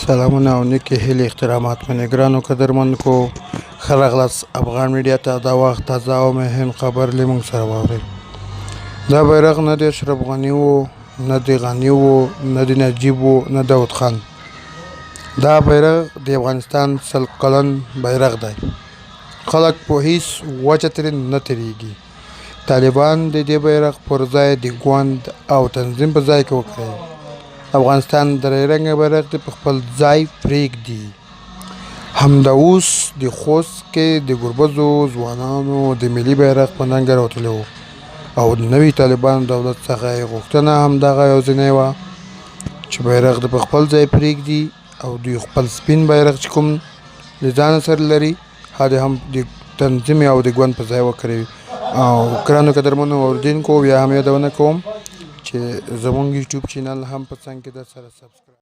سلامونه او نیکې هیلې احترامات منې ګرانو قدرمن کو ښه راغلاست افغان میډیا ته. دا وخت تازه او مهم خبر له موږ سره واورئ. دا بیرغ نه د اشرف غني وو، نه د غني وو، نه د نجیب وو، نه داود خان. دا بیرغ د افغانستان 100 کلن بیرغ دی. خلک په هیڅ وجه ترې نه تېرېږي. طالبان د دې بیرغ پر ځای د ګوند او تنظیم په ځای کې وکړي. افغانستان درې رنګه بیرغ دې په خپل ځای پرېږدي. همدا اوس د خوست کې د ګربزو ځوانانو د ملي بیرغ په ننګه راوتلي وو او د نوي طالبانو دولت څخه یې غوښتنه همدغه یوازینۍ وه چې بیرغ دې په خپل ځای پرېږدي او دوی خپل سپین بیرغ چې کوم له ځانه سره لري هغه دې هم د تنظیم او د ګوند په ځای وکاروي. او ګرانو قدرمنو اورېدونکو، بیا هم یادونه کوم چې زمونږ یوټیوب چینل هم په څنګ کې در سره سبسکرایب